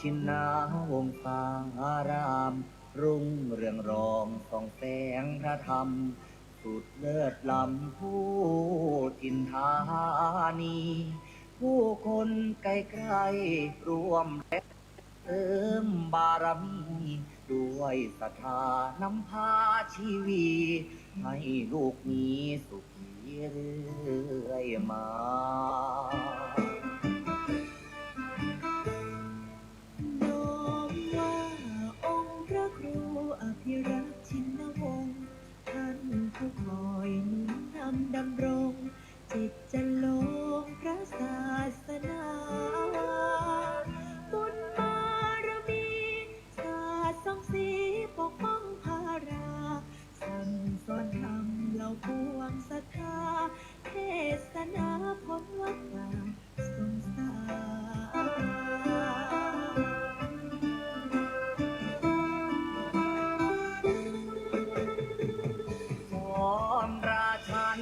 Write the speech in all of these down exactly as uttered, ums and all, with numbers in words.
ชินนาวงศาราม รุ่งเรืองรองส่องแสงพระธรรม สุดเลิศล้ำผู้ถิ่นธานี ผู้คนไกลๆร่วมแรงเสริมบารมี ด้วยศรัทธานำพาชีวี ให้ลูกมีสุขีเรื่อยมา น้อมว่าองค์พระครูอภิรักษ์ชินวงศ์ ท่านผู้คอยหนุนนำดำรง จิตจันทร์ลงพระศาสนา บุญบารมี สาดส่องสีปกป้องพารา สั่งสอนธรรมเหล่าปวงศรัทธา เทศนาพ้นวัฏฏะสงสาร สอนราชัน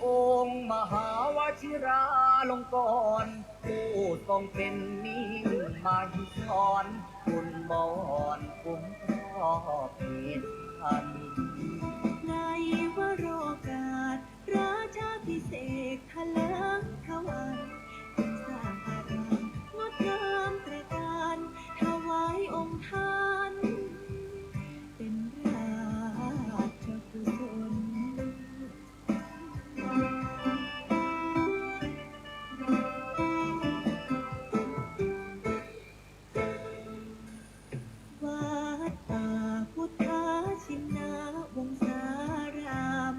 องค์มหาวชิราลงกรณ์ ผู้ทรงเป็นมิ่งมหิธร บุญบอนคุ้มครอบเหตุพัน ในวโรกาส ราชาภิเษกถลิงทวัน จึงสร้างอารามงดงามตระการ ถวายองค์ท่าน เป็นราชกุศล วัดป่าพุทธชินวงศาราม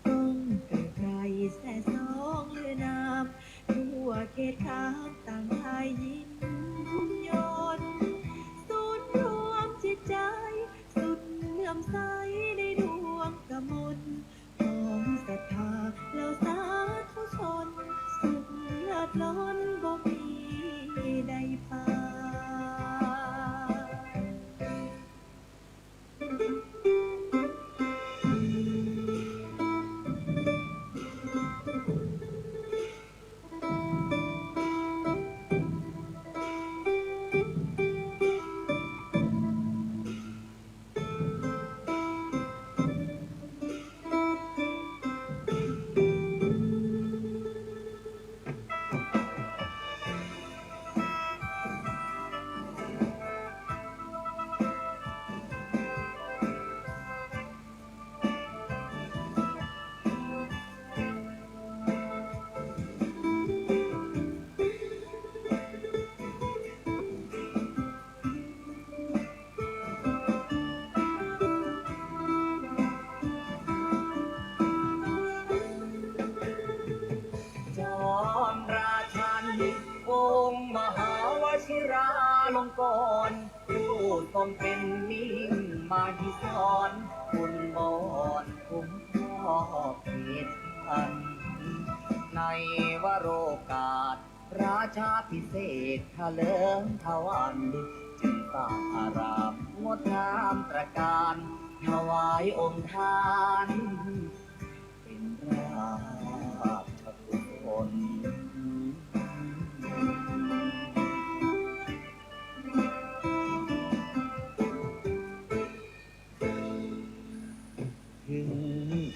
ก้องไกลๆแซ่ซ้องลือนาม ทั่วเขตคามต่างได้ยินยน ศูนย์รวมจิตใจ สุดเลื่อมใสในดวงกมล ของศรัทธาเหล่าสาธุชน สุขเลิศล้นบ่มีใดปาน จอมราชัน องค์มหาวชิราลงกรณ์ ผู้ทรงเป็นมิ่งมหิธร บุญบอนคุ้มครอบเหตุพัน ในวโรกาส ราชาภิเษกถลิงทวัน จึงสร้างอารามงดงามตระการ ถวายองค์ท่าน เป็นราชกุศล ถึง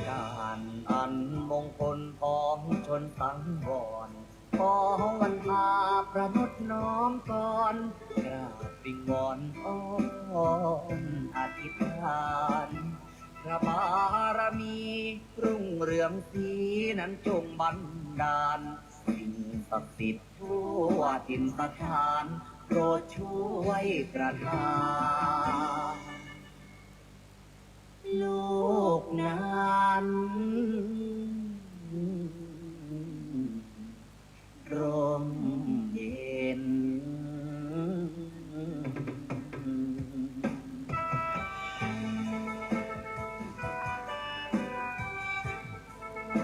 การอันมงคลพ้องชนสังวร ขอวันพาประนดน้อมกร กราบวิงวอนอ้อนอธิษฐาน พระบารมีรุ่งเรืองสีนั้นจงบันดาล สิ่งศักดิ์สิทธิ์ทั่วถิ่นสถาน โปรดช่วยประทาน ลูกนั้นร่มเย็น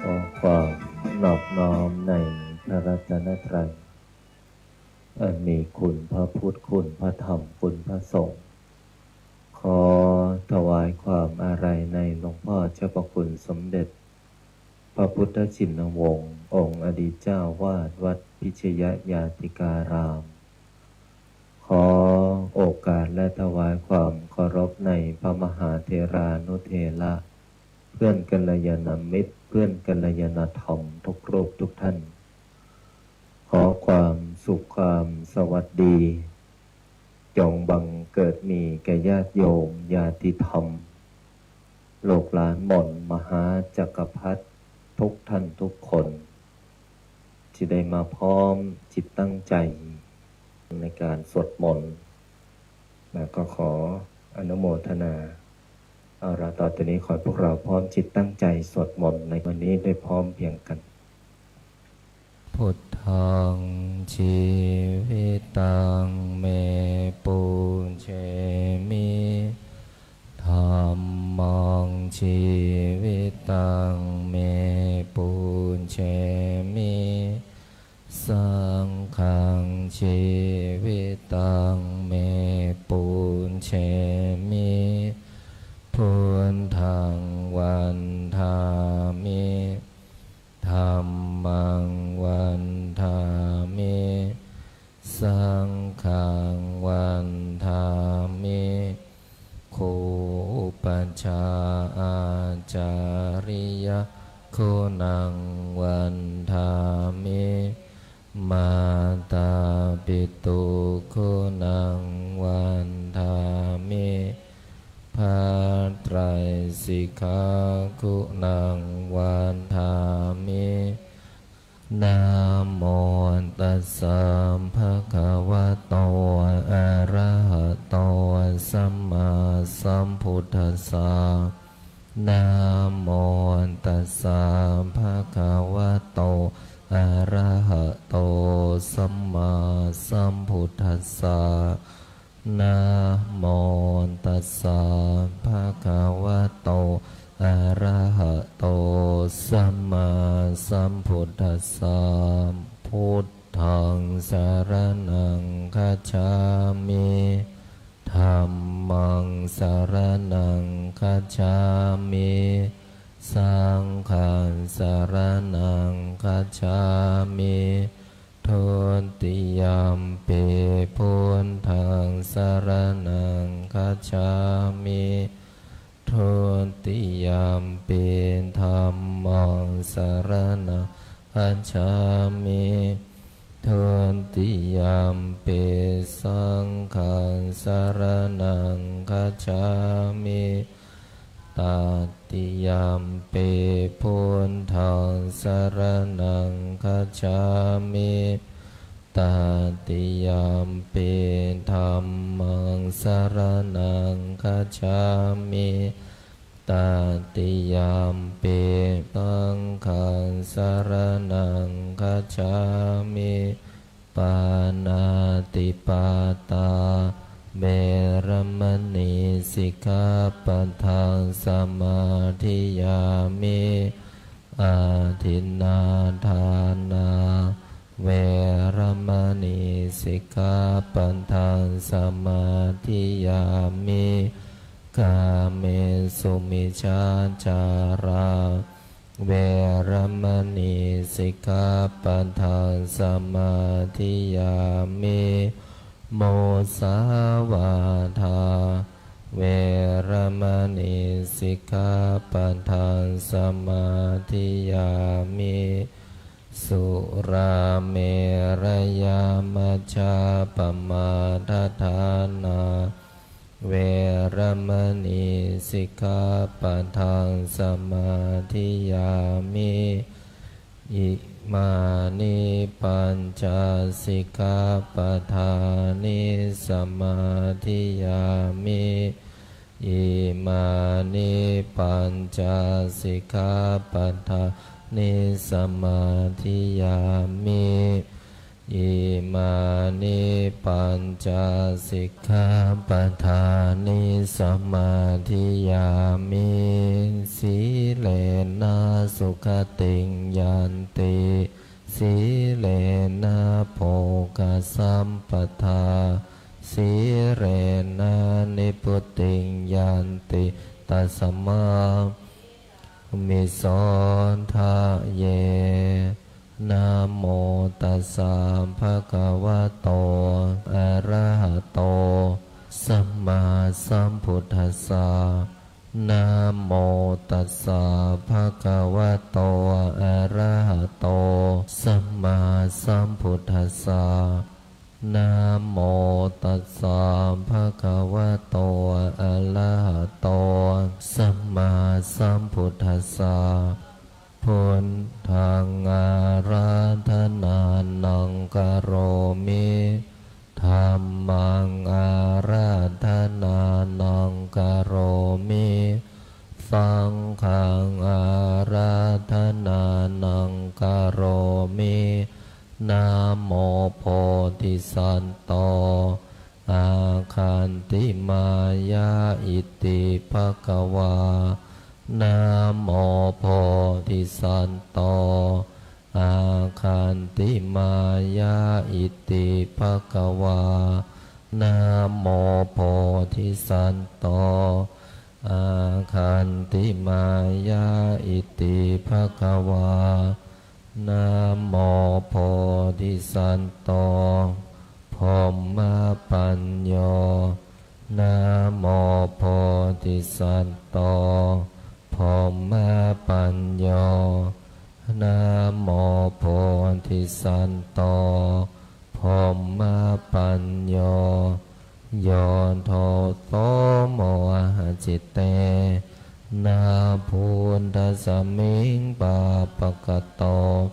ขอความนอบน้อมในพระรัตนตรัย อันมีคุณพระพุทธ คุณพระธรรม คุณพระสงฆ์ ขอถวายความอาลัยในหลวงพ่อเจ้าพระคุณสมเด็จ พระพุทธชินวงศ์ องค์อดีตเจ้าวาดวัดพิชยญาติการาม ข ขอโอกาสและถวายความเคารพในพระมหาเถรานุเถระ เพื่อนกัลยาณมิตร เพื่อนกัลยาณธรรมทุกรูปทุกท่าน ขอความสุขความสวัสดี จงบังเกิดมีแก่ญาติโยมญาติธรรม ลูกหลานหม่อนมหาจักรพรรดิทุกท่านทุกคน ที่ได้มาพร้อมจิตตั้งใจในการสวดมนต์ และก็ขออนุโมทนา เอาละ ต่อจากนี้ขอให้พวกเราพร้อมจิตตั้งใจสวดมนต์ในวันนี้ได้พร้อมเพรียงกัน Buddhaṃ jīvitaṃ me pūjemi, dhammaṃ jīvitaṃ me pūjemi, saṅghaṃ jīvitaṃ me pūjemi, buddhaṃ vandāmi, dhammaṃ vandāmi, saṅghaṃ vandāmi. ครูอุปัชฌาย์อาจาริยะ guṇaṃ vandāmi, mātāpituguṇaṃ vandāmi, พระไตรสิกขา guṇaṃ vandāmi. Namo tassa bhagavato arahato sammāsambuddhassa. Namo tassa bhagavato arahato sammāsambuddhassa. Namo tassa bhagavato arahato sammāsambuddhassa. Buddhaṃ saraṇaṃ gacchāmi. Dhammaṃ saraṇaṃ gacchāmi. Saṅghaṃ saraṇaṃ gacchāmi. Dutiyampi buddhaṃ saraṇaṃ gacchāmi. Dutiyampi dhammaṃ saraṇaṃ gacchāmi. Dutiyampi saṅghaṃ saraṇaṃ gacchāmi. Tatiyampi buddhaṃ saraṇaṃ gacchāmi. Tatiyampi dhammaṃ saraṇaṃ gacchāmi. Tatiyampi saṅghaṃ saraṇaṃ gacchāmi. Pāṇātipātā veramaṇī sikkhāpadaṃ samādiyāmi. Adinnādānā veramaṇī sikkhāpadaṃ samādiyāmi. Kāmesu micchācārā veramaṇī sikkhāpadaṃ samādiyāmi. Musāvādā veramaṇī sikkhāpadaṃ samādiyāmi. Surāmerayamajjapamādaṭṭhānā veramaṇī sikkhāpadaṃ samādiyāmi. Imāni pañca sikkhāpadāni samādiyāmi. Imāni pañca sikkhāpadāni samādiyāmi. Imāni pañca sikkhāpadāni samādiyāmi. Sīlena sugatiṃ yanti, sīlena bhogasampadā, sīlena nibbutiṃ yanti, tasmā sīlena sugatiṃ ganti. Namo tassa bhagavato arahato sammāsambuddhassa. Namo tassa bhagavato arahato sammāsambuddhassa. Namo tassa bhagavato arahato sammāsambuddhassa. Buddhaṃ ārādhanānaṃ karomi. Dhammaṃ ārādhanānaṃ karomi. Saṅghaṃ ārādhanānaṃ karomi. Namo bodhisatto āgantimāya iti bhagavā. Namo bodhisatto āgantimāya iti bhagavā. Namo bodhisatto āgantimāya iti bhagavā. Namo bodhisatto brahmapañño. Namo bodhisatto brahmapañño. Namo bodhisatto brahmapañño. Yo doso mohacitena buddhasmiṃ pāpakato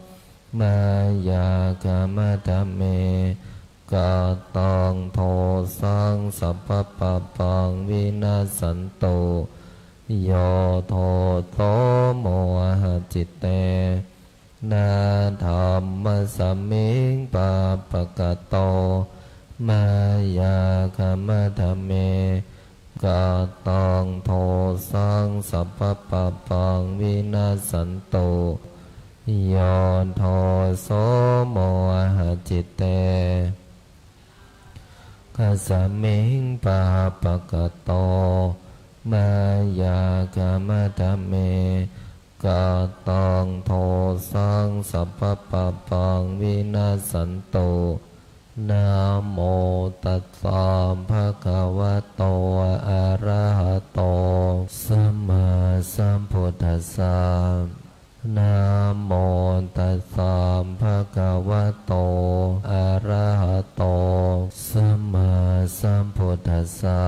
mayā khamatha me kataṃ dosaṃ sabbapāpaṃ vinassantu. Yo doso mohacitena dhammasmiṃ pāpakato mayā khamatha me kataṃ dosaṃ sabbapāpaṃ vinassantu. Yo doso mohacitena saṅghasmiṃ pāpakato mayā khamatha me kataṃ dosaṃ sabbapāpaṃ vinassantu. Namo tassa bhagavato arahato sammāsambuddhassa. Namo tassa bhagavato arahato sammāsambuddhassa.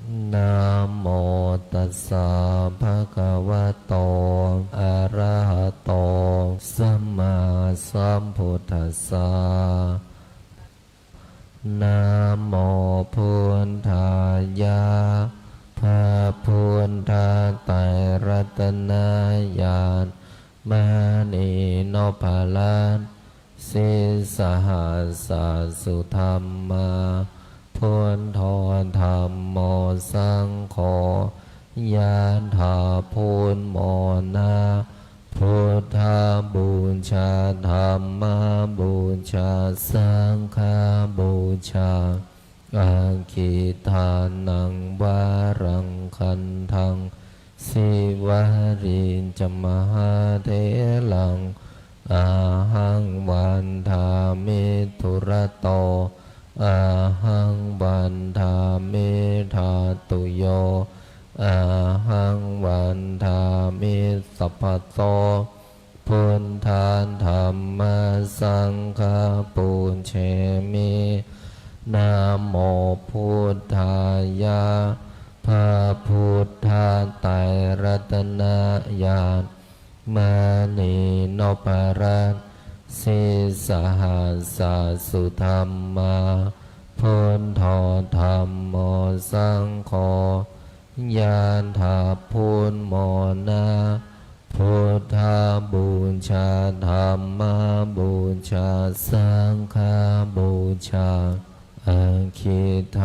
Namo tassa bhagavato arahato sammāsambuddhassa. Namo buddhāya. พระพุทธไตรรัตนญาณ มณีนพรัตน์ sīsahassa sudhammā, buddho dhammo saṅgho, ยะถา พุทโธ นะ พุทธบูชา ธัมมบูชา สังฆบูชา Aggittānaṃ varaṃ gandhaṃ, Sīvalī ca mahātheraṃ, ahaṃ vandāmi dūrato, ahaṃ vandāmi dhātuyo, ahaṃ vandāmi sabbaso. Buddha dhamma saṅgha pūjemi. Namo buddhāya. พระพุทธไตรรัตนญาณ มณีนพรัตน์ sīsahassa sudhammā, buddho dhammo saṅgho, ยะถา พุทโธ นะ พุทธบูชา ธัมมบูชา สังฆบูชา Aggittānaṃ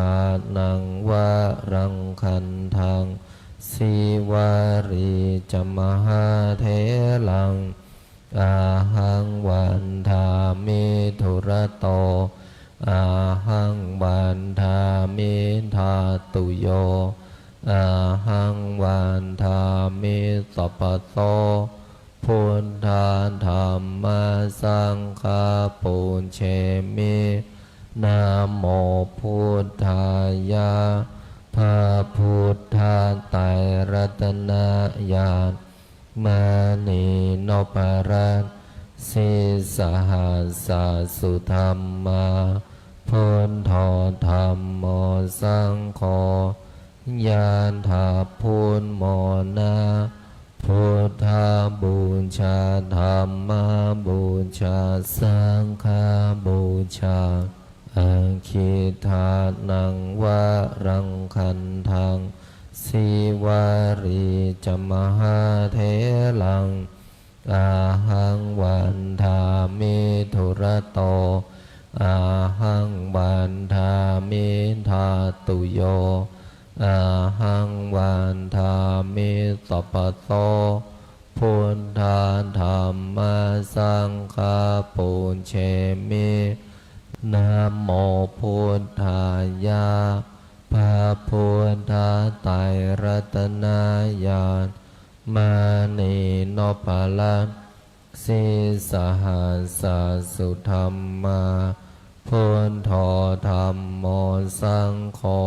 varaṃ gandhaṃ, Sīvalī ca mahātheraṃ, ahaṃ vandāmi dūrato, ahaṃ vandāmi dhātuyo, ahaṃ vandāmi sabbaso. Buddha dhamma saṅgha pūjemi. Namo buddhāya. พระพุทธไตรรัตนญาณ มณีนพรัตน์ sīsahassa sudhammā, buddho dhammo saṅgho, ñāṭapūmona, buddhapūjā, dhammapūjā, saṅghapūjā. Aggidānaṃ varaṃ gandhaṃ, Sīvalī ca mahātheraṃ, ahaṃ vandāmi dūrato, ahaṃ vandāmi dhātuyo, ahaṃ vandāmi sabbaso. Buddha dhamma saṅgha pūjemi. Namo buddhāya. พระพุทธไตรรัตนญาณ มณีนพรัตน์ sīsahassa sudhammā, buddho dhammo saṅgho,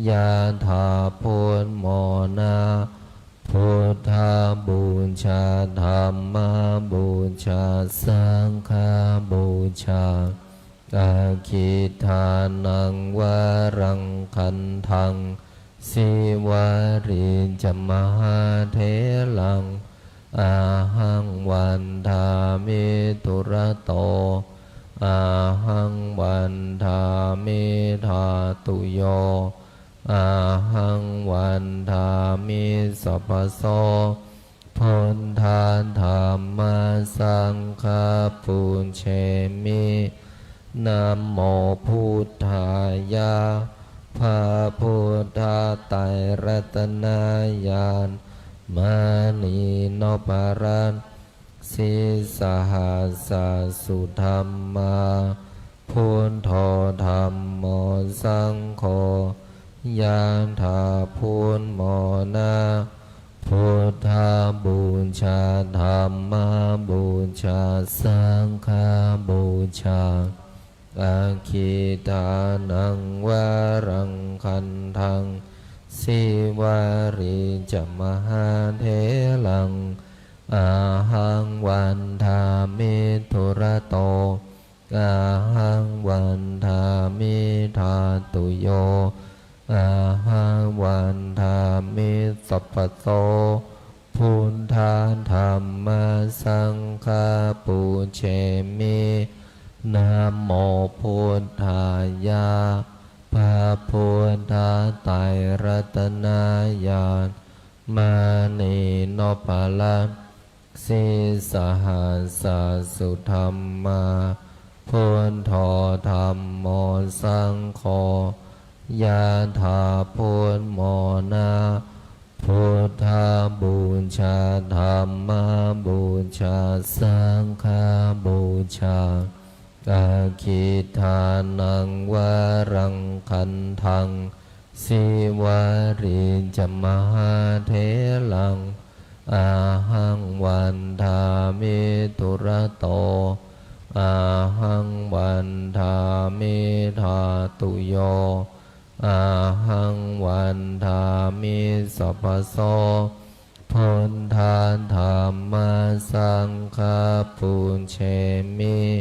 ñāṭapūmona, buddhapūjā, dhammapūjā, saṅghapūjā. Aggidānaṃ varaṃ gandhaṃ, Sīvalī ca mahātheraṃ, ahaṃ vandāmi dūrato, ahaṃ vandāmi dhātuyo, ahaṃ vandāmi sabbaso. Buddha dhamma saṅgha pūjemi. Namo buddhāya. พระพุทธไตรรัตนญาณ มณีนพรัตน์ sīsahassa sudhammā, buddho dhammo saṅgho, ñāṭapūmona, buddhapūjā, dhammapūjā, saṅghapūjā. Aggidānaṃ varaṃ gandhaṃ, Sīvalī ca mahātheraṃ, ahaṃ vandāmi dūrato, ahaṃ vandāmi dhātuyo, ahaṃ vandāmi sabbaso. Buddha dhamma saṅgha pūjemi. Namo buddhāya. พระพุทธไตรรัตนญาณ มณีนพรัตน์ sīsahassa sudhammā, buddho dhammo saṅgho, ñāṭapūmona, buddhapūjā, dhammapūjā, saṅghapūjā. Aggidānaṃ varaṃ gandhaṃ, Sīvalī ca mahātheraṃ, ahaṃ vandāmi dūrato, ahaṃ vandāmi dhātuyo, ahaṃ vandāmi sabbaso. Buddha dhamma saṅgha pūjemi.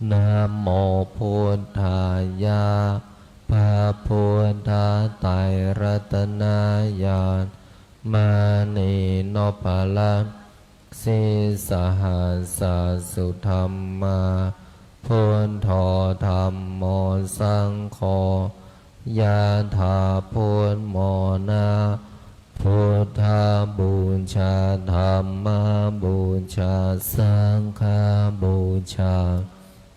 Namo buddhāya. พระพุทธไตรรัตนญาณ มณีนพรัตน์ sīsahassa sudhammā, buddho dhammo saṅgho, ñāṭapūmona, buddhapūjā, dhammapūjā, saṅghapūjā.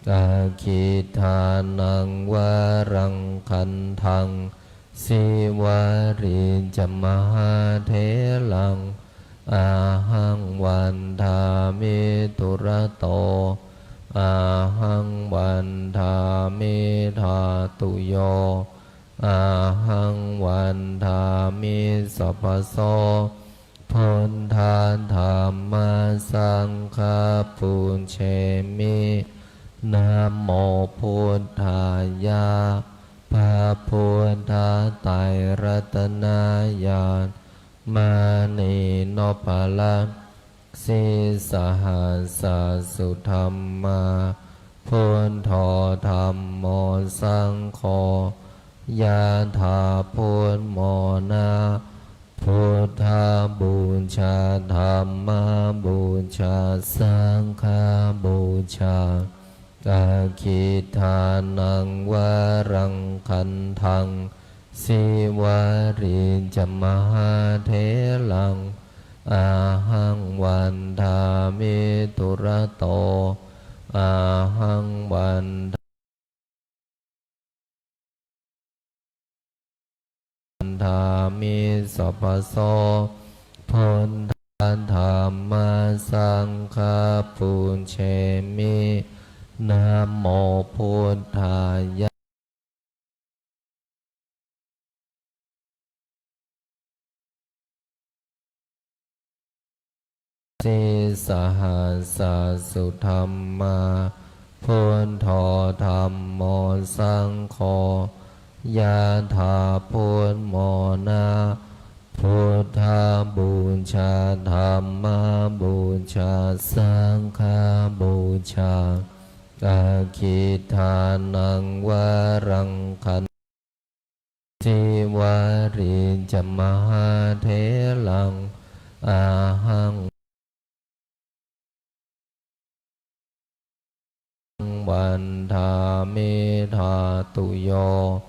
Aggidānaṃ varaṃ gandhaṃ, Sīvalī ca mahātheraṃ, ahaṃ vandāmi dūrato, ahaṃ vandāmi dhātuyo, ahaṃ vandāmi sabbaso. Buddha dhamma saṅgha pūjemi. Namo buddhāya. พระพุทธไตร รัตนญาณ มณีนพรัตน์ sīsahassa sudhammā. Buddho dhammo saṅgho, yadā buddhamona. Buddhapūjā, dhammapūjā, saṅghapūjā. Aggidānaṃ varaṃ gandhaṃ, sīvalī ca mahātheraṃ. Ahaṃ vandāmi dūrato, ahaṃ vandāmi sabbaso. Buddha dhamma saṅgha pūjemi. Namo buddhāya. Sīsahassa sudhammā. Buddho dhammo saṅgho, yadā buddhamona. Buddhapūjā, dhammapūjā, saṅghapūjā. Aggidānaṃ varaṃ gandhaṃ, sīvalī ca mahātheraṃ. Ahaṃ vandāmi dhātuyo,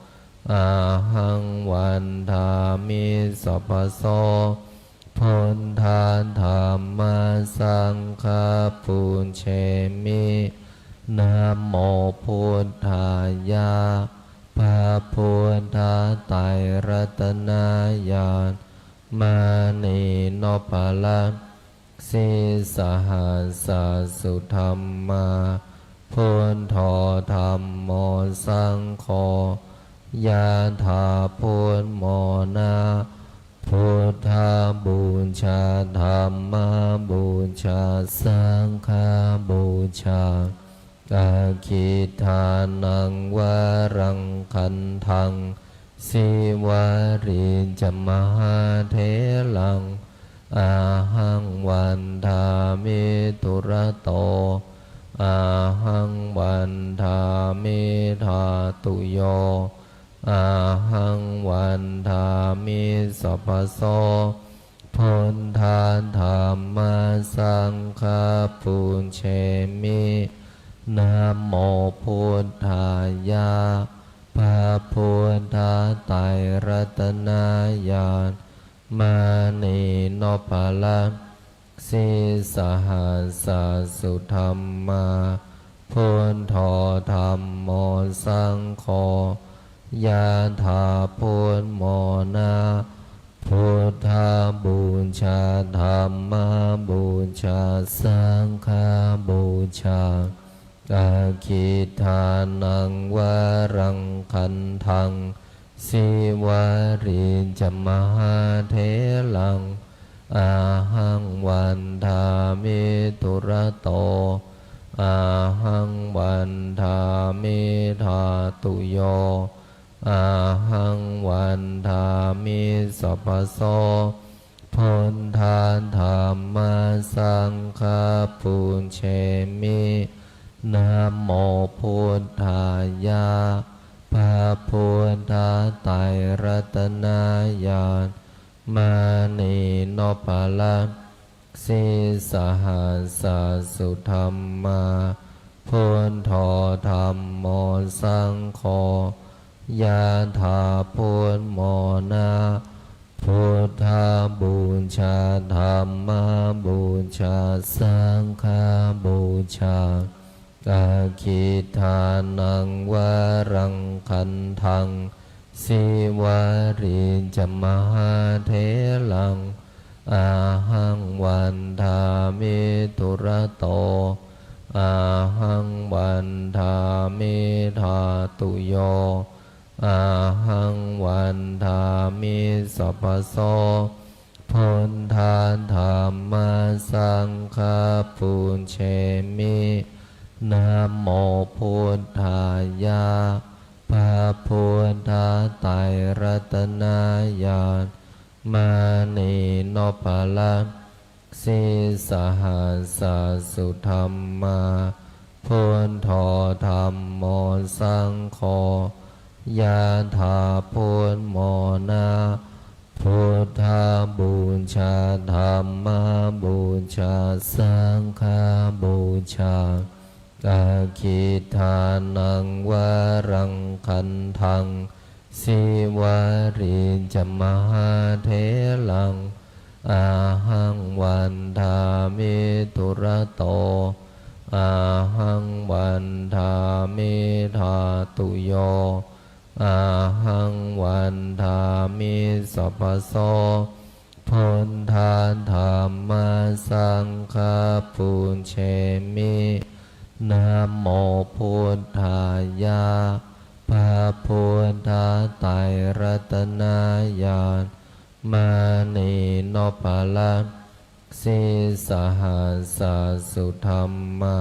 ahaṃ vandāmi sabbaso. Buddha dhamma saṅgha pūjemi. Namo buddhāya. พระพุทธไตรรัตนญาณ มณีนพรัตน์ sīsahassa sudhammā. Buddho dhammo saṅgho, yadā buddhamona. Buddhapūjā, dhammapūjā, saṅghapūjā. Aggidānaṃ varaṃ gandhaṃ, sīvalī ca mahātheraṃ. Ahaṃ vandāmi dūrato, ahaṃ vandāmi dhātuyo, ahaṃ vandāmi sabbaso. Buddha dhamma saṅgha pūjemi. Namo buddhāya. พระพุทธไตรรัตนญาณ มณีนพรัตน์ sīsahassa sudhammā. Buddho dhammo saṅgho, yadā buddhamona. Buddhapūjā, dhammapūjā, saṅghapūjā. Aggidānaṃ varaṃ gandhaṃ, sīvalī ca mahātheraṃ. Ahaṃ vandāmi dūrato, ahaṃ vandāmi dhātuyo, ahaṃ vandāmi sabbaso. Buddha dhamma saṅgha pūjemi. Namo buddhāya. พระพุทธไตรรัตนญาณ มณีนพรัตน์ sīsahassa sudhammā. Buddho dhammo saṅgho, yadā buddhamona. Buddhapūjā, dhammapūjā, saṅghapūjā. Aggidānaṃ varaṃ gandhaṃ, sīvalī ca mahātheraṃ. Ahaṃ vandāmi dūrato, ahaṃ vandāmi dhātuyo, ahaṃ vandāmi sabbaso. Buddha dhamma saṅgha pūjemi. Namo buddhāya. พระพุทธไตรรัตนญาณ มณีนพรัตน์ sīsahassa sudhammā, buddho dhammo saṅgho, ยะถา พุทโธ นะ Buddhapūjā, Dhammapūjā, Saṅghapūjā. Aggidānaṃ varaṃ gandhaṃ, Sīvalī ca mahātheraṃ, ahaṃ vandāmi dūrato, ahaṃ vandāmi dhātuyo, ahaṃ vandāmi sabbaso. Buddha dhamma saṅgha pūjemi. Namo buddhāya. พระพุทธไตรรัตนญาณ มณีนพรัตน์ sīsahassa sudhammā,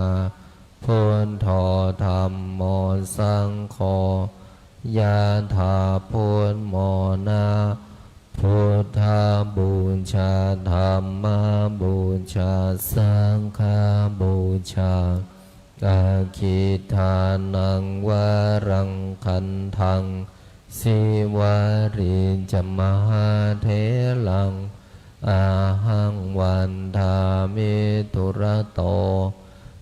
buddho dhammo saṅgho, ยะถา พุทโธ นะ Buddhapūjā, Dhammapūjā, Saṅghapūjā. Aggidānaṃ varaṃ gandhaṃ, Sīvalī ca mahātheraṃ, ahaṃ vandāmi dūrato,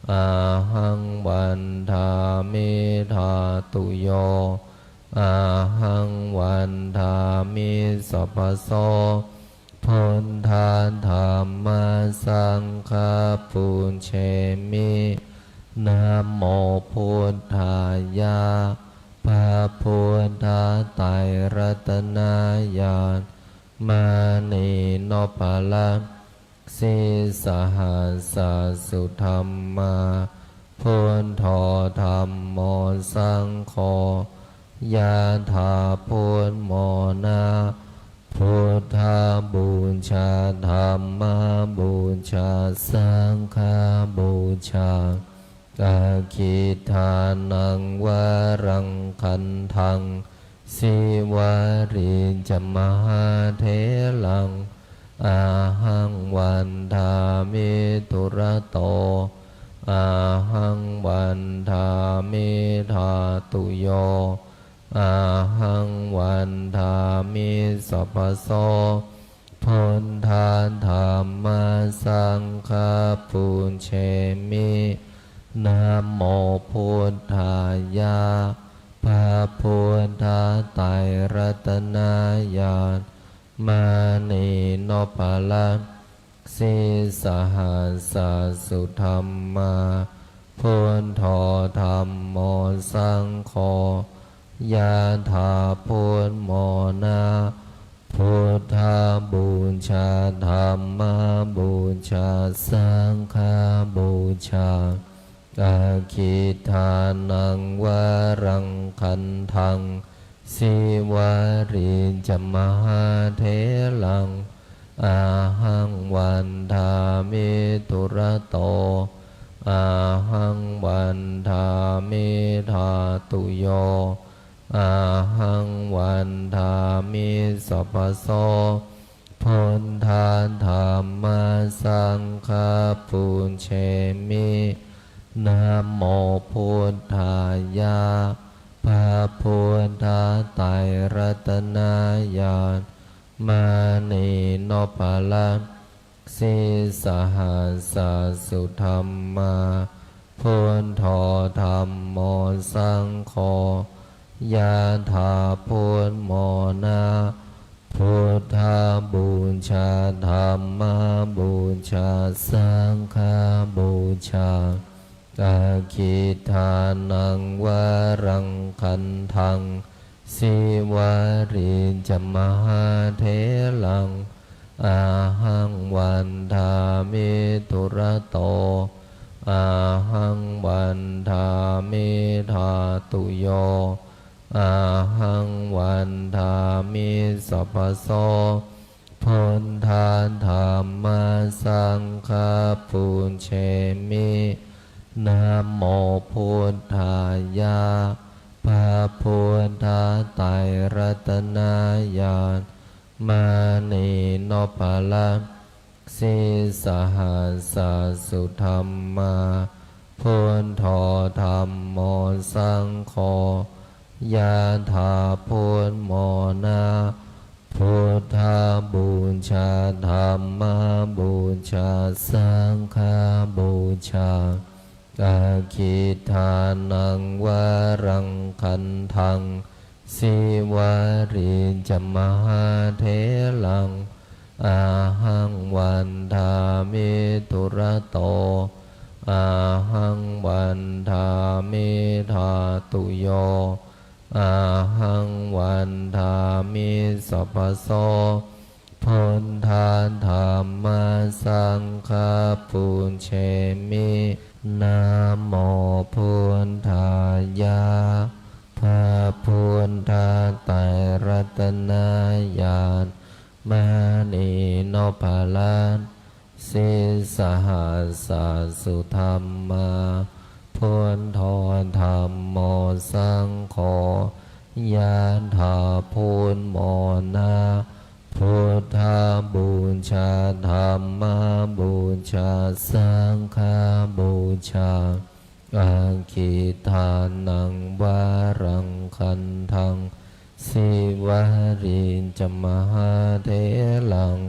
ahaṃ vandāmi dhātuyo, ahaṃ vandāmi sabbaso. Buddha dhamma saṅgha pūjemi. Namo buddhāya. พระพุทธไตรรัตนญาณ มณีนพรัตน์ sīsahassa sudhammā, buddho dhammo saṅgho, ยะถา พุทโธ นะ Buddhapūjā, Dhammapūjā, Saṅghapūjā. Aggidānaṃ varaṃ gandhaṃ, Sīvalī ca mahātheraṃ, ahaṃ vandāmi dūrato, ahaṃ vandāmi dhātuyo, ahaṃ vandāmi sabbaso. Buddha dhamma saṅgha pūjemi. Namo buddhāya. พระพุทธไตรรัตนญาณ มณีนพรัตน์ sīsahassa sudhammā, buddho dhammo saṅgho, ยะถา พุทโธ นะ Buddhapūjā, Dhammapūjā, Saṅghapūjā. Aggidānaṃ varaṃ gandhaṃ, Sīvalī ca mahātheraṃ, ahaṃ vandāmi dūrato, ahaṃ vandāmi dhātuyo, ahaṃ vandāmi sabbaso. Buddha dhamma saṅgha pūjemi. Namo buddhāya. พระพุทธไตรรัตนญาณ มณีนพรัตน์ sīsahassa sudhammā, buddho dhammo saṅgho, ยะถา พุทโธ นะ Buddhapūjā, Dhammapūjā, Saṅghapūjā. Aggidānaṃ varaṃ gandhaṃ, Sīvalī ca mahātheraṃ, ahaṃ vandāmi dūrato, ahaṃ vandāmi dhātuyo, ahaṃ vandāmi sabbaso. Buddha dhamma saṅgha pūjemi. Namo buddhāya. พระพุทธไตรรัตนญาณ มณีนพรัตน์ sīsahassa sudhammā, buddho dhammo saṅgho, ยะถา พุทโธ โมนะ Buddhapūjā, Dhammapūjā, Saṅghapūjā. Aggidānaṃ varaṃ gandhaṃ, Sīvalī ca mahātheraṃ, ahaṃ vandāmi dūrato, ahaṃ vandāmi dhātuyo, ahaṃ vandāmi sabbaso. Buddha dhamma saṅgha pūjemi. Namo buddhāya. พระพุทธไตรรัตนญาณ มณีนพรัตน์ sīsahassa sudhammā, buddho dhammo saṅgho, ยะถา พุทโธ โมนะ Buddhapūjā, Dhammapūjā, Saṅghapūjā. Aggidānaṃ varaṃ gandhaṃ, Sīvalī ca mahātheraṃ,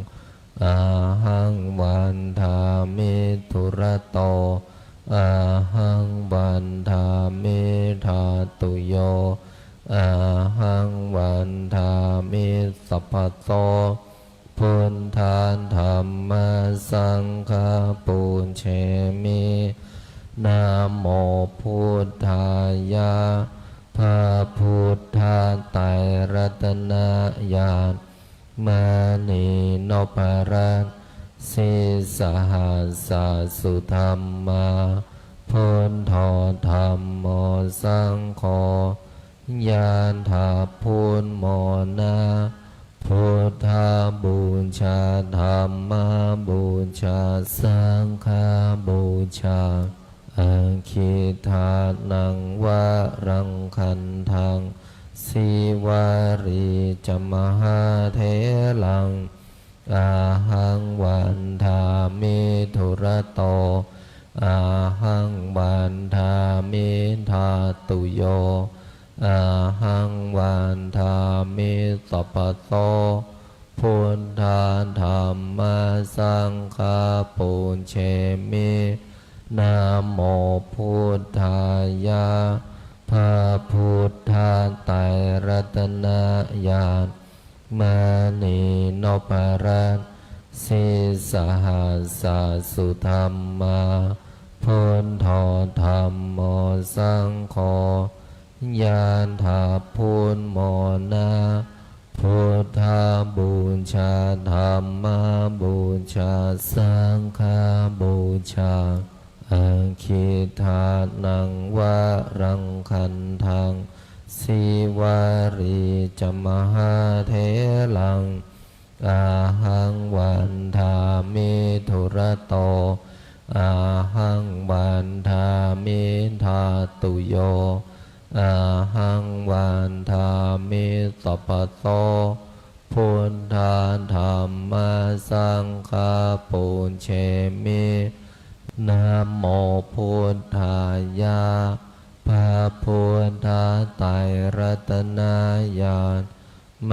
ahaṃ vandāmi dūrato, ahaṃ vandāmi dhātuyo, ahaṃ vandāmi sabbaso. Buddha dhamma saṅgha pūjemi. Namo buddhāya. พระพุทธไตรรัตนญาณ มณีนพรัตน์ sīsahassa sudhammā, buddho dhammo saṅgho, ยะถา พุทโธ โมนะ Buddhapūjā, Dhammapūjā, Saṅghapūjā. Aggidānaṃ varaṃ gandhaṃ, Sīvalī ca mahātheraṃ, ahaṃ vandāmi dūrato, ahaṃ vandāmi dhātuyo, ahaṃ vandāmi sabbaso. Buddha dhamma saṅgha pūjemi. Namo buddhāya. พระพุทธไตรรัตนญาณ มณีนพรัตน์ sīsahassa sudhammā, buddho dhammo saṅgho, ยะถา พุทโธ โมนะ Buddhapūjā, Dhammapūjā, Saṅghapūjā. Aggidānaṃ varaṃ gandhaṃ, Sīvalī ca mahātheraṃ, ahaṃ vandāmi dūrato, ahaṃ vandāmi dhātuyo, ahaṃ vandāmi sabbaso. Buddha dhamma saṅgha pūjemi. Namo buddhāya. พระพุทธไตรรัตนญาณ ม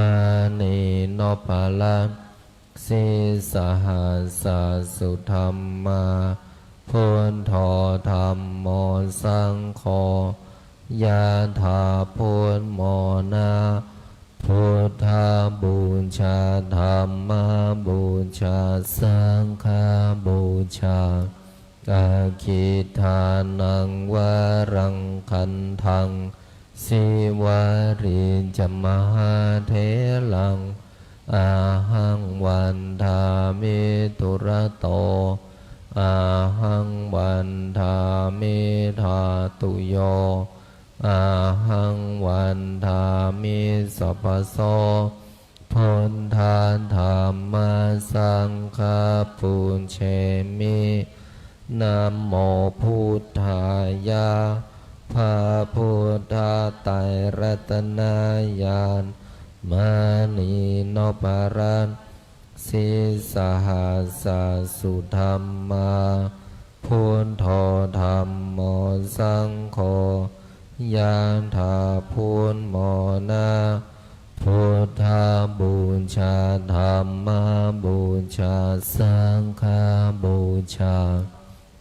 ณีนพรัตน์ sīsahassa sudhammā, buddho dhammo saṅgho, ยะถา พุทโธ โมนะ Buddhapūjā, Dhammapūjā, Saṅghapūjā. Aggidānaṃ varaṃ gandhaṃ, Sīvalī ca mahātheraṃ, ahaṃ vandāmi dūrato, ahaṃ vandāmi dhātuyo, ahaṃ vandāmi sabbaso. Buddha dhamma saṅgha pūjemi. Namo buddhāya. พระพุทธไตรรัตนญาณ มณีนพรัตน์ sīsahassa sudhammā, buddho dhammo saṅgho, ยะถา พุทโธ นะ พุทธบูชา ธัมมบูชา สังฆบูชา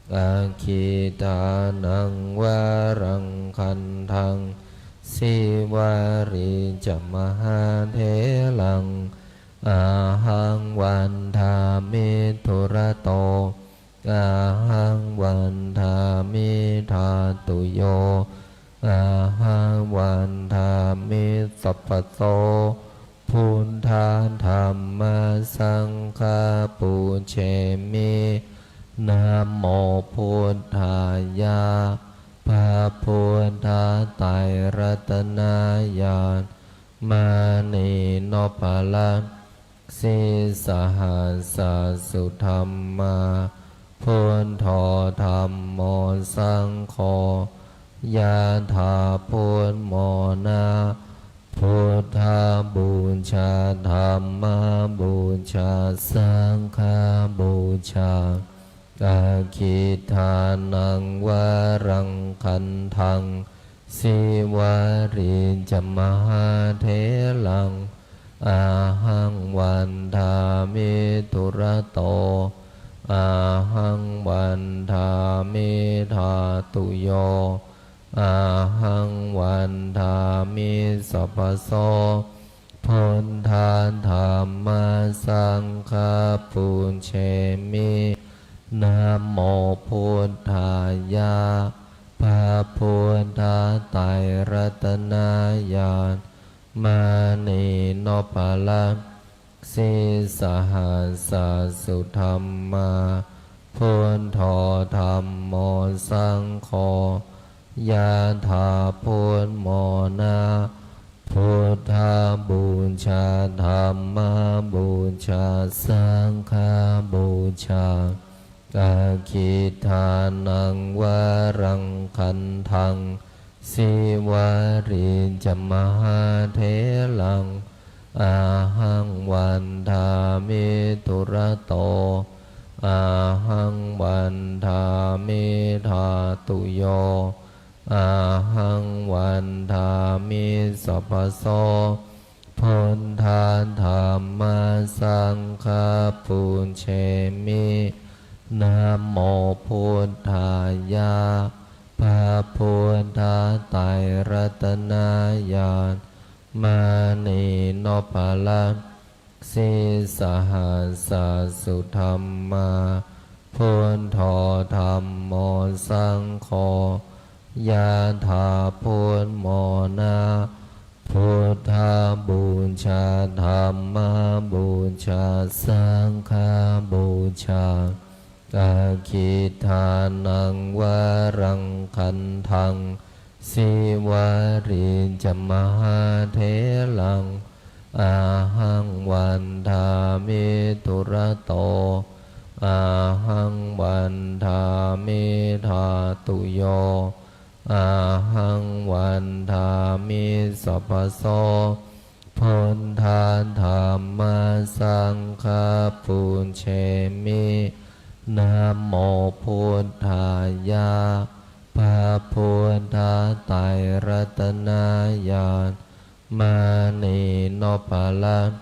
Aggidānaṃ varaṃ gandhaṃ, Sīvalī ca mahātheraṃ, ahaṃ vandāmi dūrato, ahaṃ vandāmi dhātuyo, ahaṃ vandāmi sabbaso. Buddha dhamma saṅgha pūjemi. Namo buddhāya. พระพุทธไตรรัตนญาณ มณีนพรัตน์ sīsahassa sudhammā, buddho dhammo saṅgho, ยะถา พุทโธ นะ Buddhabūjā, dhammabūjā, saṅghabūjā. Aggidānaṃ varaṃ gandhaṃ, Sīvalī ca mahātheraṃ, ahaṃ vandāmi dūrato, ahaṃ vandāmi dhātuyo, ahaṃ vandāmi sabbaso. Buddha dhamma saṅgha pūjemi. Namo buddhāya. พระพุทธไตรรัตนญาณ มณีนพรัตน์ sīsahassa sudhammā, buddho dhammo saṅgho, yathā buddhamona. Buddhabūjā, dhammabūjā, saṅghabūjā. Aggidānaṃ varaṃ gandhaṃ, Sīvalī ca mahātheraṃ, ahaṃ vandāmi dūrato, ahaṃ vandāmi dhātuyo, ahaṃ vandāmi sabbaso. Buddha dhamma saṅgha pūjemi. Namo buddhāya. พระพุทธไตรรัตนญาณ มณีนพรัตน์ sīsahassa sudhammā, buddho dhammo saṅgho, yathā buddhamona. Buddhabūjā, dhammabūjā, saṅghabūjā. Aggidānaṃ varaṃ gandhaṃ, Sīvalī ca mahātheraṃ, ahaṃ vandāmi dūrato, ahaṃ vandāmi dhātuyo, ahaṃ vandāmi sabbaso. Buddha dhamma saṅgha pūjemi. Namo buddhāya. พระพุทธไตรรัตนญาณ มณีนพรัตน์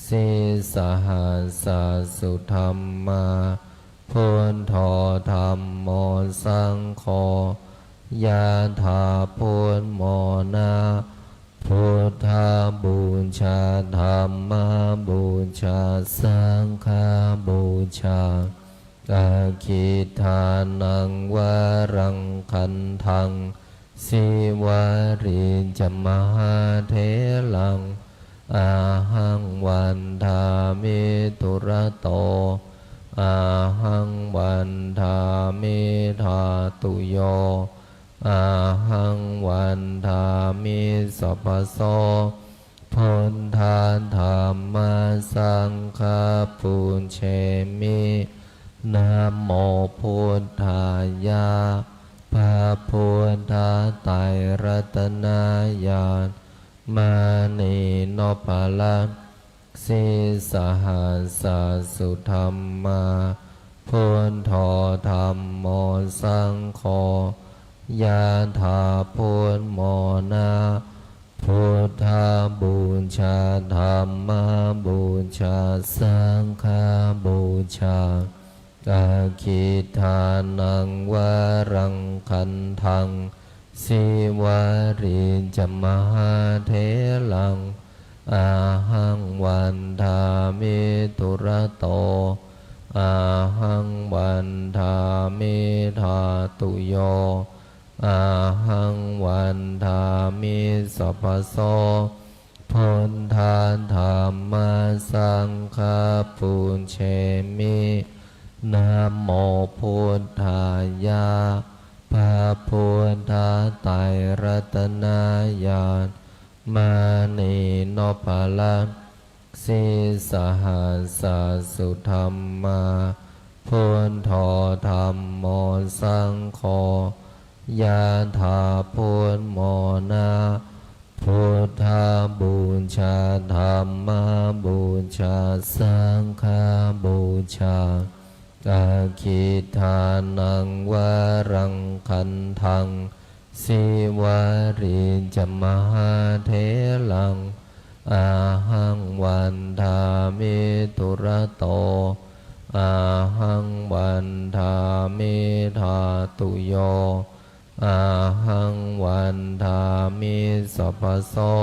sīsahassa sudhammā, buddho dhammo saṅgho, yathā buddhamona. Buddhabūjā, dhammabūjā, saṅghabūjā. Aggidānaṃ varaṃ gandhaṃ, Sīvalī ca mahātheraṃ, ahaṃ vandāmi dūrato, ahaṃ vandāmi dhātuyo, ahaṃ vandāmi sabbaso. Buddha dhamma saṅgha pūjemi. Namo buddhāya. พระพุทธไตรรัตนญาณ มณีนพรัตน์ sīsahassa sudhammā, buddho dhammo saṅgho, ยะถา พุทโธ นะ Buddhapūjā, Dhammapūjā, Saṅghapūjā. Aggidānaṃ varaṃ gandhaṃ, Sīvalī ca mahātheraṃ, ahaṃ vandāmi dūrato, ahaṃ vandāmi dhātuyo, ahaṃ vandāmi sabbaso. Buddha dhamma saṅgha pūjemi. Namo buddhāya. พระพุทธไตรรัตนญาณ มณีนพรัตน์ sīsahassa sudhammā, buddho dhammo saṅgho, ยะถา พุทโธ นะ Buddhapūjā, Dhammapūjā, Saṅghapūjā. Aggidānaṃ varaṃ gandhaṃ, Sīvalī ca mahātheraṃ, ahaṃ vandāmi dūrato, ahaṃ vandāmi dhātuyo, ahaṃ vandāmi sabbaso.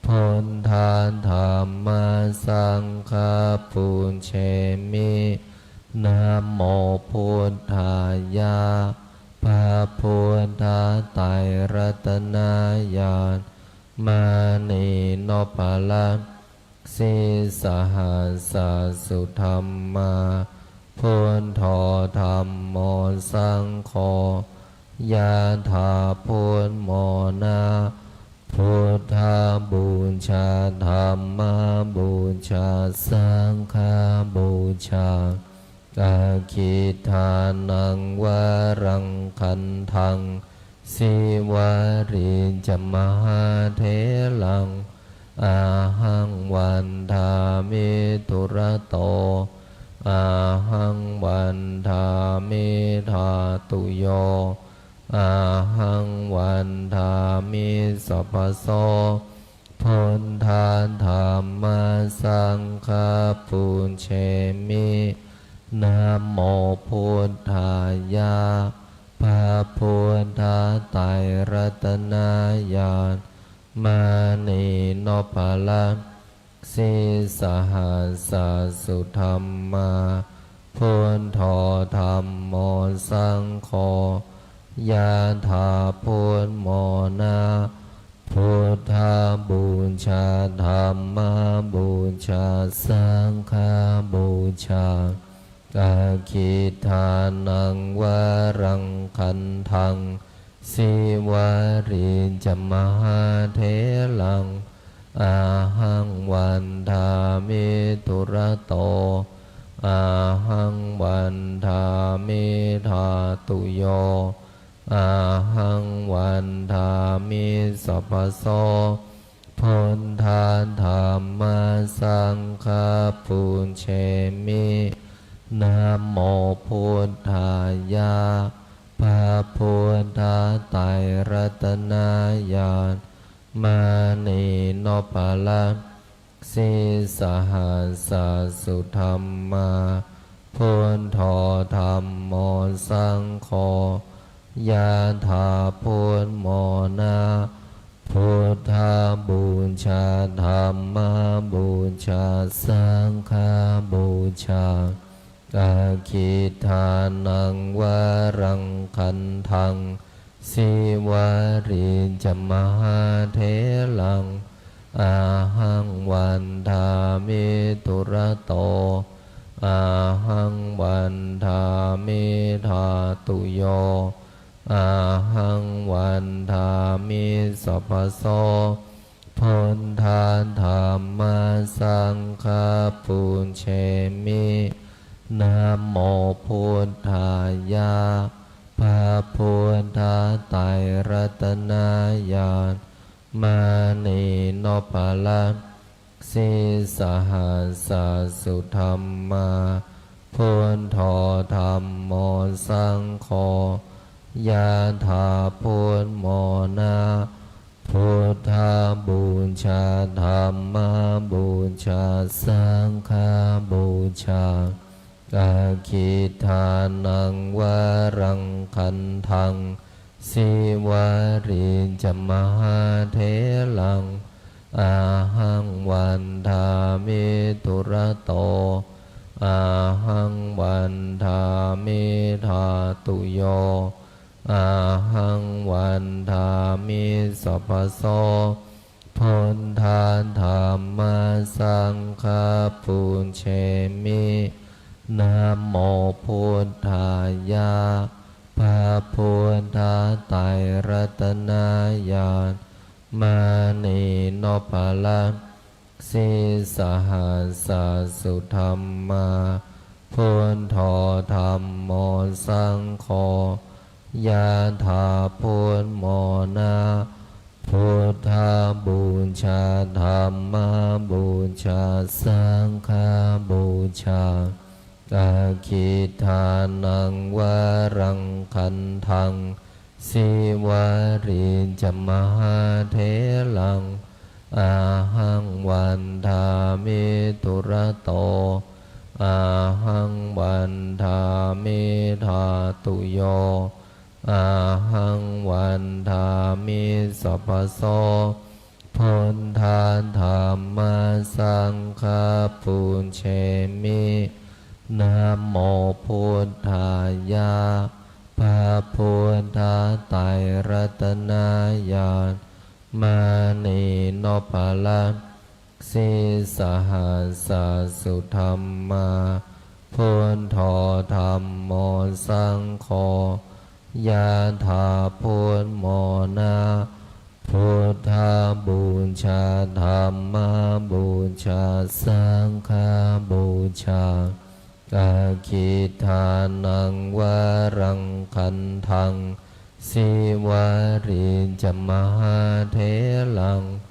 Buddha dhamma saṅgha pūjemi. Namo buddhāya. พระพุทธไตรรัตนญาณ มณีนพรัตน์ sīsahassa sudhammā, buddho dhammo saṅgho, ยะถา พุทโธ นะ Buddhapūjā, Dhammapūjā, Saṅghapūjā. Aggidānaṃ varaṃ gandhaṃ, Sīvalī ca mahātheraṃ, ahaṃ vandāmi dūrato, ahaṃ vandāmi dhātuyo, ahaṃ vandāmi sabbaso. Buddha dhamma saṅgha pūjemi. Namo buddhāya. พระพุทธไตรรัตนญาณ มณีนพรัตน์ sīsahassa sudhammā, buddho dhammo saṅgho, ยะถา พุทโธ นะ Buddhapūjā, Dhammapūjā, Saṅghapūjā. Aggidānaṃ varaṃ gandhaṃ, Sīvalī ca mahātheraṃ, ahaṃ vandāmi dūrato, ahaṃ vandāmi dhātuyo, ahaṃ vandāmi sabbaso. Buddha dhamma saṅgha pūjemi. Namo buddhāya. พระพุทธไตรรัตนญาณ มณีนพรัตน์ sīsahassa sudhammā, buddho dhammo saṅgho, ยะถา พุทโธ นะ Buddhapūjā, Dhammapūjā, Saṅghapūjā. Aggidānaṃ varaṃ gandhaṃ, Sīvalī ca mahātheraṃ, ahaṃ vandāmi dūrato, ahaṃ vandāmi dhātuyo, ahaṃ vandāmi sabbaso. Buddha dhamma saṅgha pūjemi. Namo buddhāya. พ พระพุทธไตรรัตนญาณ มณีนพรัตน์ sīsahassa sudhammā, buddho dhammo saṅgho, ยะถา พุทโธ นะ Buddhapūjā, Dhammapūjā, Saṅghapūjā. Aggīdānaṃ varaṃ gandhaṃ, Sīvalī ca mahātheraṃ, ahaṃ vandāmi dūrato, ahaṃ vandāmi dhātuyo, ahaṃ vandāmi sabbaso. Buddha dhamma saṅgha pūjemi. Namo buddhāya. พระพุทธไตรรัตนญาณ มณีนพรัตน์ sīsahassa sudhammā, buddho dhammo saṅgho, ยะถา พุทโธ นะ Buddhapūjā, Dhammapūjā, Saṅghapūjā. Aggīdānaṃ varaṃ gandhaṃ, Sīvalī ca mahātheraṃ, ahaṃ vandāmi dūrato, ahaṃ vandāmi dhātuyo, ahaṃ vandāmi sabbaso. Buddha dhamma saṅgha pūjemi. Namo buddhāya. พระพุทธไตรรัตนญาณ มณีนพรัตน์ sīsahassa sudhammā, buddho dhammo saṅgho, ยะถา พุทโธ นะ Buddhapūjā, Dhammapūjā, Saṅghapūjā. Aggīdānaṃ varaṃ gandhaṃ, Sīvalī ca mahātheraṃ,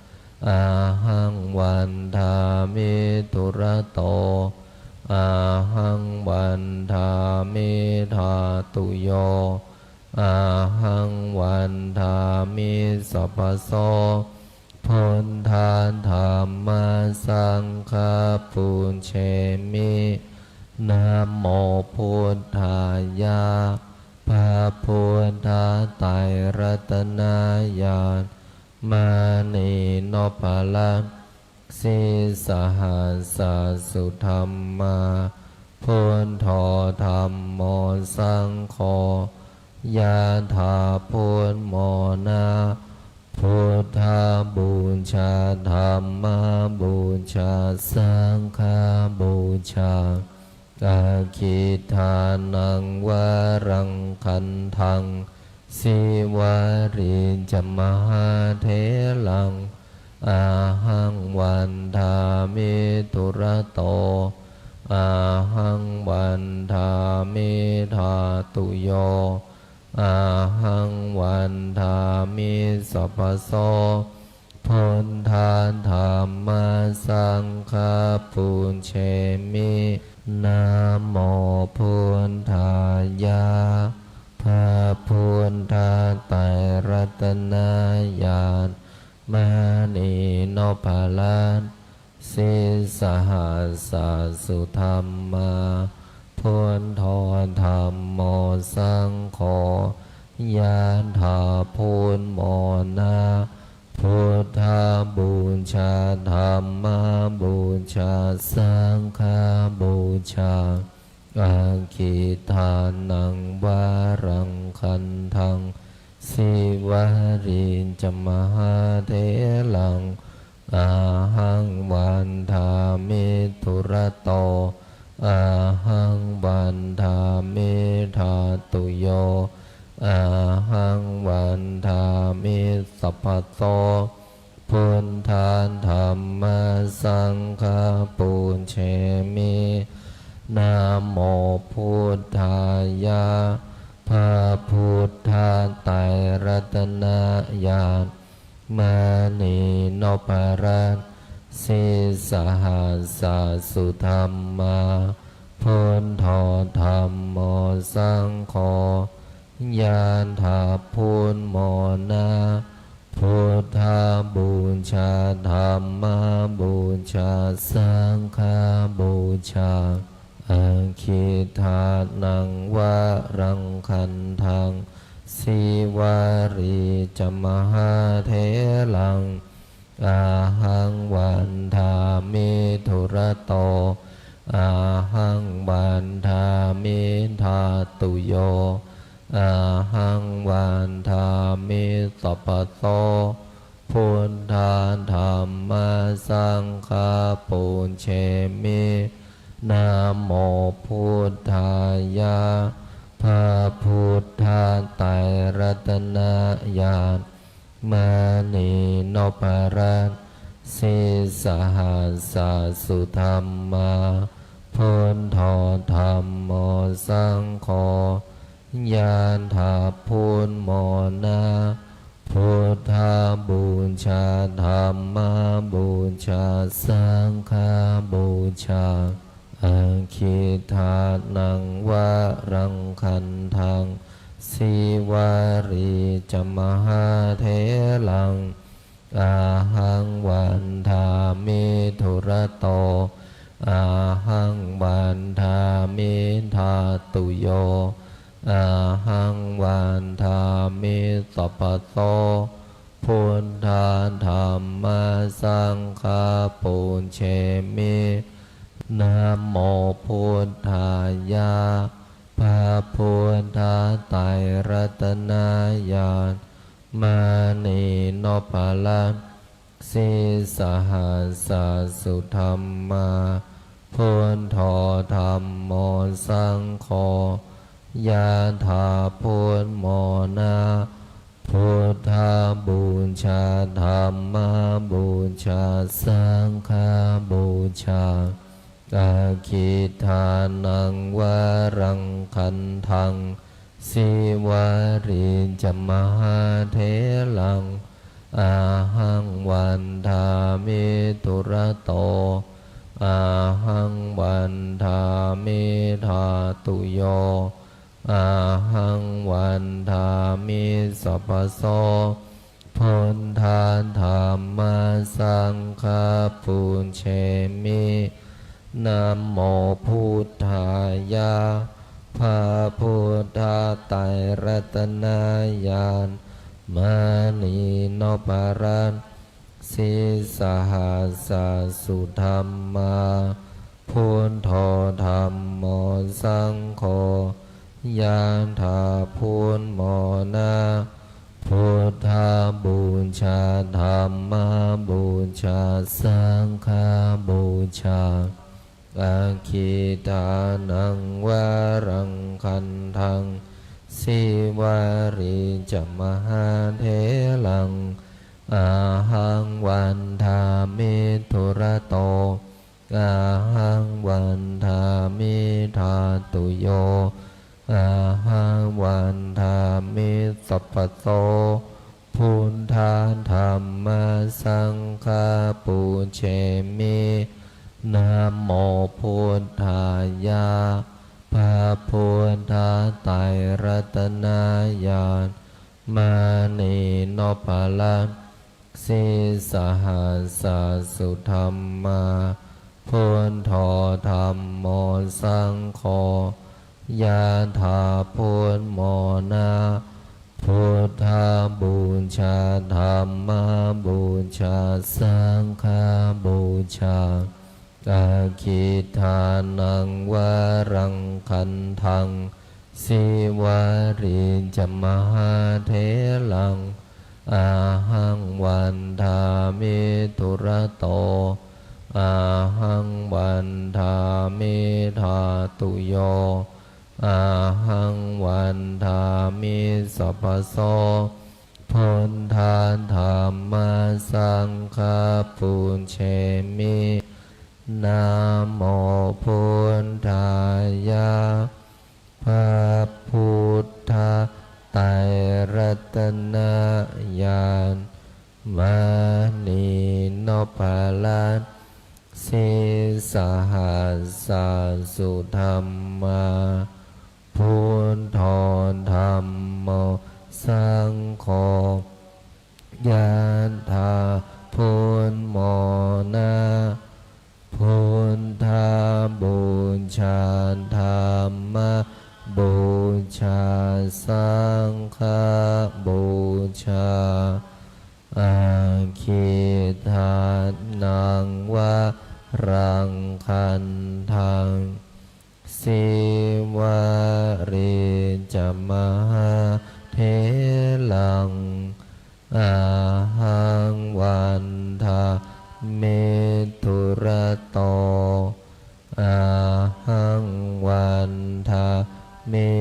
ahaṃ vandāmi dūrato, ahaṃ vandāmi dhātuyo, ahaṃ vandāmi sabbaso. Buddha dhamma saṅgha pūjemi. Namo buddhāya. พระพุทธไตรรัตนญาณ มณีนพรัตน์ sīsahassa sudhammā, buddho dhammo saṅgho, ยะถา พุทโธ นะ Buddhapūjā, Dhammapūjā, Saṅghapūjā. Aggīdānaṃ varaṃ gandhaṃ, Sīvalī ca mahātheraṃ, ahaṃ vandāmi dūrato, ahaṃ vandāmi dhātuyo, ahaṃ vandāmi sabbaso. Buddha dhamma saṅgha pūjemi. Namo buddhāya. พระพุทธไตรรัตนญาณ มณีนพรัตน์ sīsahassa sudhammā, buddho dhammo saṅgho, ยะถา พุทโธ นะ Buddhapūjā, Dhammapūjā, Saṅghapūjā. Aggīdānaṃ varaṃ gandhaṃ, Sīvalī ca mahātheraṃ, ahaṃ vandāmi dūrato, ahaṃ vandāmi dhātuyo, ahaṃ vandāmi sabbaso. Buddha dhamma saṅgha pūjemi. Namo buddhāya. พ พระพุทธไตรรัตนญาณ มณีนพรัตน์ sīsahassa sudhammā, buddho dhammo saṅgho, ญาณถาพุทธมรณะ พุทธบูชา ธัมมบูชา สังฆบูชา Akhiṭṭhānaṃ varaṃ gandhaṃ, Sīvalī ca mahātheraṃ, ahaṃ vandāmi dūrato, ahaṃ vandāmi dhātuyo, ahaṃ vandāmi sabbaso. Buddha dhamma saṅgha pūjemi, namo buddhāya. พระพุทธไตรรัตนญาณ มณีนพรัตน์ sīsahassa sudhammā, buddho dhammo saṅgho, ญาณถาพุทธมรณะ พุทธบูชา ธัมมบูชา สังฆบูชา Akhiṭṭhānaṃ varaṃ gandhaṃ, Sīvalī ca mahātheraṃ, ahaṃ vandāmi dūrato, ahaṃ vandāmi dhātuyo, ahaṃ vandāmi sabbaso. Buddha dhamma saṅgha pūjemi, namo buddhāya. พระพุทธไตรรัตนญาณ มณีนพรัตน์ sīsahassa sudhammā, buddho dhammo saṅgho, ญาณถาพุทธมรณะ พุทธบูชา ธัมมบูชา สังฆบูชา Akhiṭṭhānaṃ varaṃ gandhaṃ, Sīvalī ca mahātheraṃ, ahaṃ vandāmi dūrato, ahaṃ vandāmi dhātuyo, ahaṃ vandāmi sabbaso. Buddha dhamma saṅgha pūjemi, namo buddhāya. พระพุทธไตรรัตนญาณ มณีนพรัตน์ sīsahassa sudhammā, buddho dhammo saṅgho, ญาณถาพุทธมรณะ พุทธบูชา ธัมมบูชา สังฆบูชา Akhiṭṭhānaṃ varaṃ gandhaṃ, Sīvalī ca mahātheraṃ, ahaṃ vandāmi dūrato, ahaṃ vandāmi dhātuyo, ahaṃ vandāmi sabbaso. Buddha dhamma saṅgha pūjemi, namo buddhāya. พระพุทธไตรรัตนญาณ มณีนพรัตน์ sīsahassa sudhammā, buddho dhammo saṅgho, ญาณถาพุทธมรณะ พุทธบูชา ธัมมบูชา สังฆบูชา Akhiṭṭhānaṃ varaṃ gandhaṃ, Sīvalī ca mahātheraṃ, ahaṃ vandāmi dūrato, ahaṃ vandāmi dhātuyo, ahaṃ vandāmi sabbaso. Buddha dhamma saṅgha pūjemi, namo buddhāya. พระพุทธ sāsu dhammā, buddho dhammo saṅgho, yathā buddhamona, buddhapūjā dhammapūjā saṅghapūjā, aggidānaṃ varaṃ gandhaṃ, sīvalī ca mahātheraṃ, ahaṃ vandāmi dūrato, ahaṃ vandāmi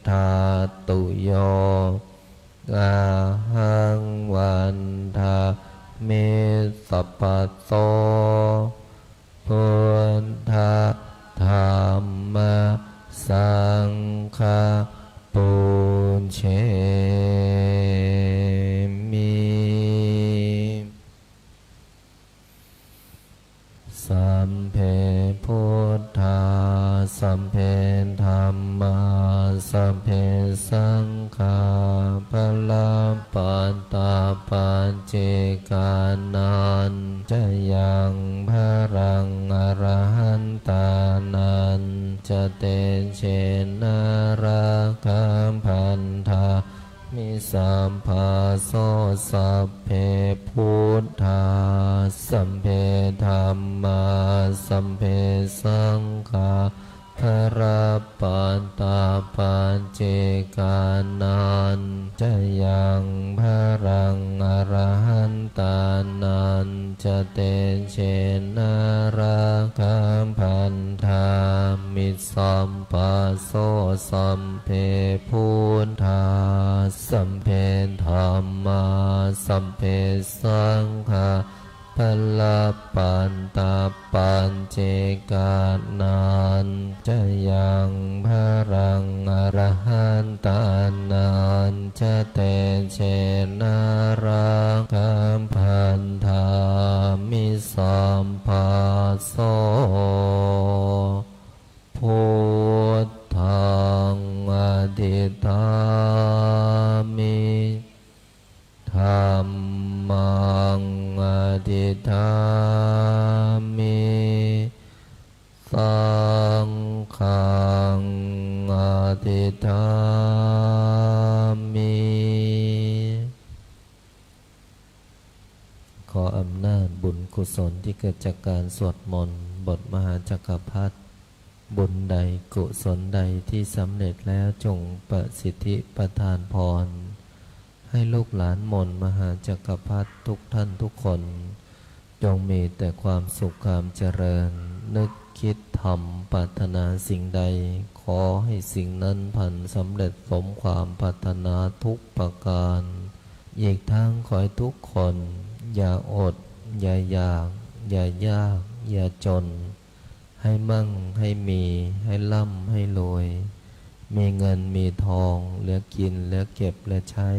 dhātuyo, ahaṃ vandāmi sabbaso, buddha dhamma saṅgha pūjemi. Sabbe buddhā, sabbe dhammā, sabbe saṅghā, balappattā paccekānañca yaṃ balaṃ, arahantānañca tejena, rakkhaṃ bandhā mi sabbaso. Sabbe buddhā, sabbe dhammā, sabbe saṅghā, balappattā paccekānañca yaṃ balaṃ, arahantānañca tejena, rakkhaṃ bandhā mi sabbaso. Sabbe buddhā, sabbe dhammā, sabbe saṅghā, balappattā paccekānañca yaṃ balaṃ, arahantānañca tejena, rakkhaṃ bandhā mi sabbaso. Buddhaṃ adhiṭṭhāmi, dhammaṃ adhiṭṭhāmi, saṅghaṃ adhiṭṭhāmi. ขออำนาจบุญกุศลที่เกิดจากการสวดมนต์บทมหาจักรพรรดิ บุญใดกุศลใดที่สำเร็จแล้วจงประสิทธิประทานพร ให้ลูกหลานมนต์มหาจักรพรรดิทุกท่านทุกคน จงมีแต่ความสุขความเจริญ นึกคิดทำปรารถนาสิ่งใด ขอให้สิ่งนั้นพลันสำเร็จสมความปรารถนาทุกประการ อีกทั้งขอให้ทุกคนอย่าอด อย่าอยาก อย่ายาก อย่าจน ให้มั่งให้มี ให้ร่ำให้รวย มีเงินมีทอง เหลือกิน เหลือเก็บ เหลือใช้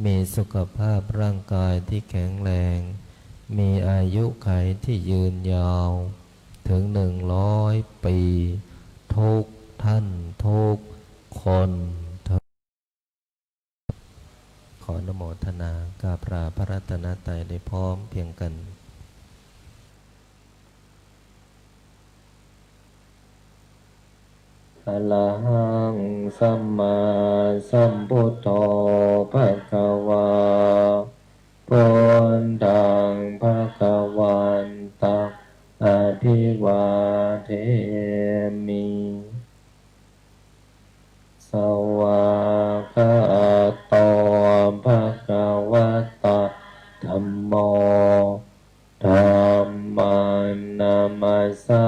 มีสุขภาพร่างกายที่แข็งแรง มีอายุขัยที่ยืนยาว ถึงหนึ่งร้อยปี ทุกท่านทุกคนเทอญ ขออนุโมทนากราบลาพระรัตนตรัยได้พร้อมเพียงกัน Arahaṃ sammāsambuddho bhagavā, buddhaṃ bhagavantaṃ abhivādemi. Svākkhāto bhagavatā dhammo, dhammaṃ namassāmi.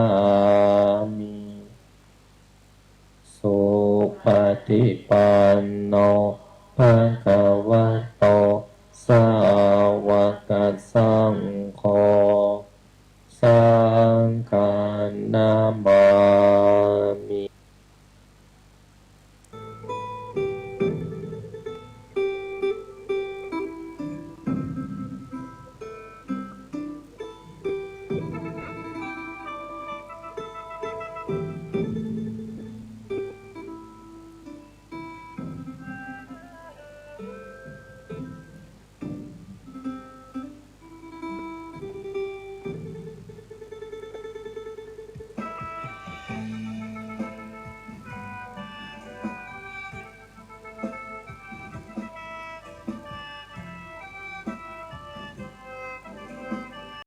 Supaṭipanno bhagavato sāvakasaṅgho, saṅghaṃ namāmi.